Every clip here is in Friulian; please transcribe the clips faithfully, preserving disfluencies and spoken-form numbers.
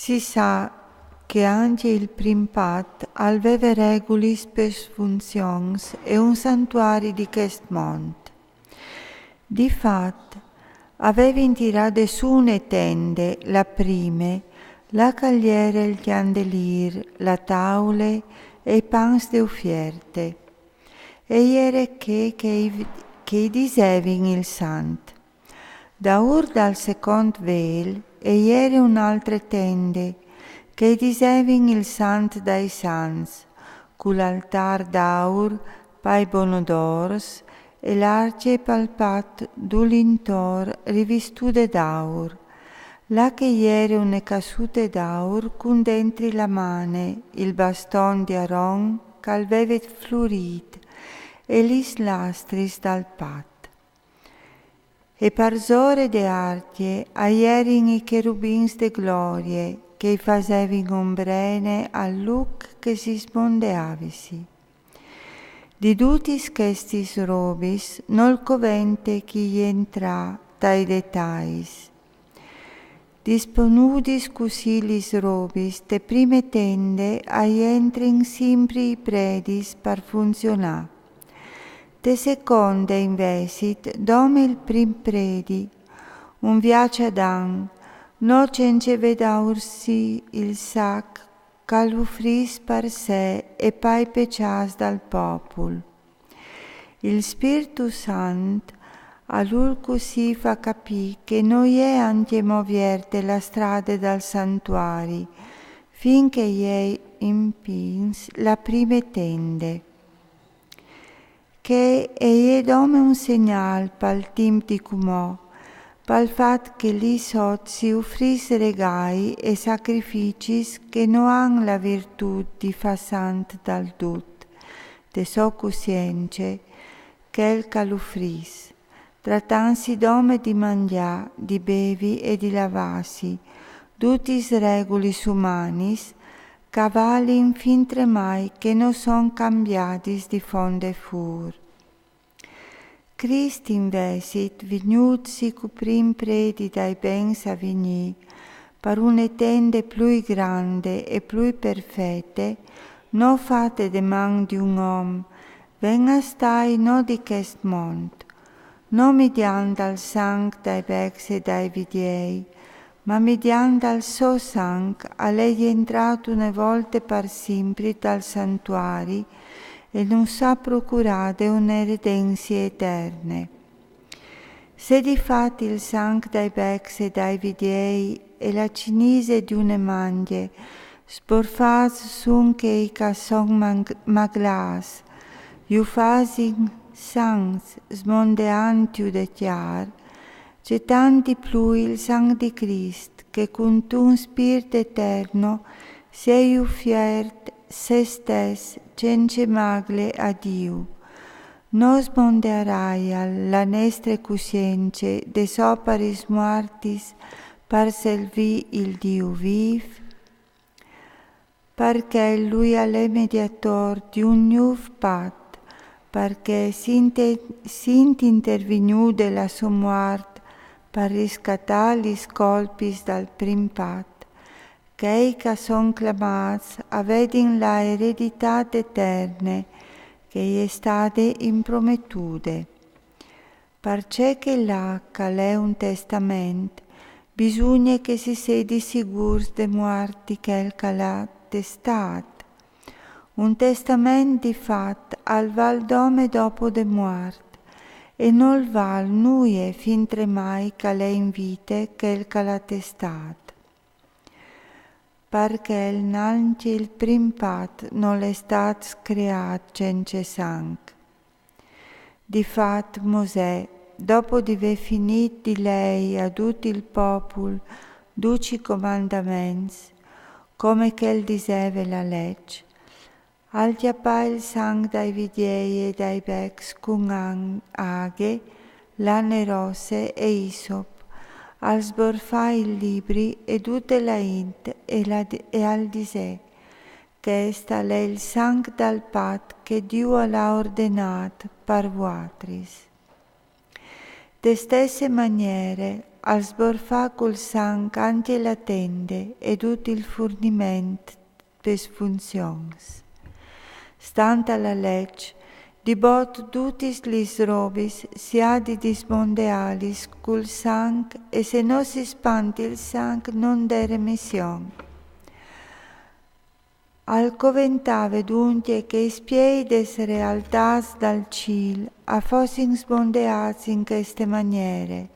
Si sa che ancje il prin pat al veve regulis pes funzions e un santuari di chest mont. Di fat, a vevin tirade sù une tende, la prime, là ch'al jere il cjandelîr, la taule e i pans de ufierte. E jere chê che i, che i disevin il sant. Daûr dal secont vêl e jere une altre tende, che i disevin il sant dai sants, cul altâr d'aur pai bonodôrs e l'arcje pal pat dulintor rivistude d'aur. Là che jere une casute d'aur cun dentri la mane, il baston di Aron ch'al veve flurît e lis lastris dal pat. E parsore de arcje a jerin i cherubins de glorie, che i fasevin ombrene al luc che si smondeavisi. Di dutis chestis robis nol covente chi jentrâ tai detais. Disponudis cussì lis robis, te prime tende a jentrin simpri i predis par funzionâ. Te seconde invezit dome il prin predi, un viaç adan, no cence vedâursì il sac ch'al ufrìs par se e pai pecjâts dal popul. Il Spirtu Sant al ûl cussì fâ capî che no je ancjemò vierte la strade dal santuari, fin che i è impins la prime tende. Chê e je dome un segnâl pal timp di cumò, pal fat che li sot si ufrìs regâi e sacrificis che no àn la virtût di fâ sant dal dut, de sô cussience, chel ch'al ufrìs, tratantsi dome di mangjâ, di bevi e di lavâsi, dutis regulis umanis, ch'a valin fintremai che no son cambiadis di fonde fûr. Crist invezit, vignûtsi cu prin predi dai bens a vignî, par une tende plui grande e plui perfete, no fate de man di un om, ven a stâi no di chest mont, no midiant dal sanc dai becs e dai vidiei, ma midiant dal so sanc al è jentrât une volte par simpri tal santuari e nus à procurade une redenzie eterne. Se di fat il sanc dai becs e dai vidiei e la cinise di une mangje sborfâts sun chei ch'a son mang-, maglâts, ju fasin sants smondeantju de cjar, ce tant di plui il sanc di Crist, che cuntun spirt eterno si è ufiert se stes cence magle a Diu. No smondearaial la nestre cussience des oparis muartis par servî il Diu vîf? Parcè lui al è mediatôr di un gnûf pat, parcè sint, sint intervignude la sô muart par riscatâ lis colpis dal prin pat, chei ch'a son clamâts a vedin la ereditât eterne che i è stade imprometude. Parcè che là ch'al è un testament, bisugne che si sedi sigûrs de muart di chel ch'al à testât. Un testament di fat al vâl dome dopo de muart, e nol vâl nuie fintremai ch'al è in vite chel ch'al à testât. Parcè nancje il prin pat nol è stât screât cence sanc. Di fat, Mosè, dopo di vê finît di lei a dut il popul ducj i comandaments, come ch'el diseve la leç, al cjapà il sanc dai vidiei e dai becs cun an-, aghe, lane rosse e isop, al sborfà il libri e dute la int e la d-, e al disè: Chest al è il sanc dal pat che Diu al à ordenât par vuatris. De stesse maniere, al sborfà cul sanc ancje la tende e dut il furniment pes funzions. Stant a la leç, di bot dutis lis robis si à di dismondealis cul sanc, e se no si spant il sanc non dè remission. Al coventave duncje che i spiei des realtats dal cîl a fossin smondeâts in cheste maniere,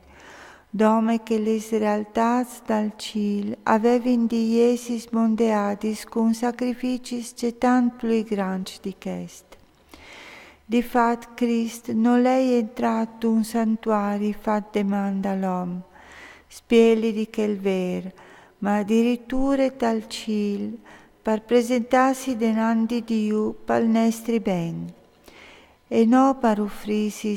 dome che lis realtats dal cîl a vevin di jessi smondeadis cun sacrificis cetant plui grancj di chest. Di fat, Crist nol è jentrât tun santuari fat de man dal om, spieli di chel vêr, ma adiriture tal cîl, par presentâsi denant di Diu pal nestri ben, e no par ufrîsi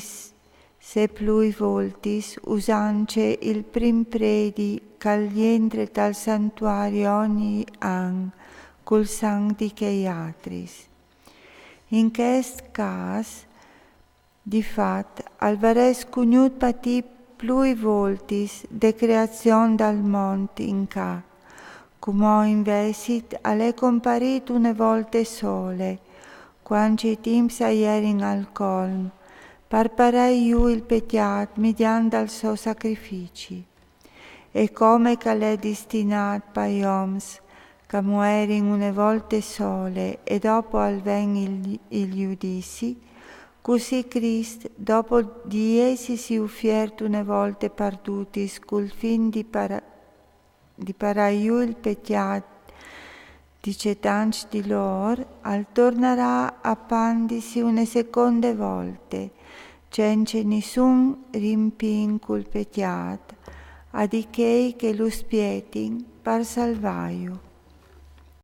se plui voltis usance il prin predi ch'al jentre tal santuari ogni an cul sanc di chei atris. In chest câs, di fat, al varès cugnût patî plui voltis de creazion dal mont in ca. Cumò invezit al è comparît une volte sole, cuant che i timps a jerin al colm, par parâ jù il pecjât midiant dal so sacrifici. E come ch'al è distinât pai oms ch'a muerin une volte sole e dopo al ven il, il judizi, cussì Crist, dopo di jessisi ufiert une volte par dutis cul fin di para-, di parâ jù il pecjât di cetancj di lôr, al tornarà a pandisi une seconde volte, cence nissun rimpin cul pecjât, a di chei che lu spietin par salvâju.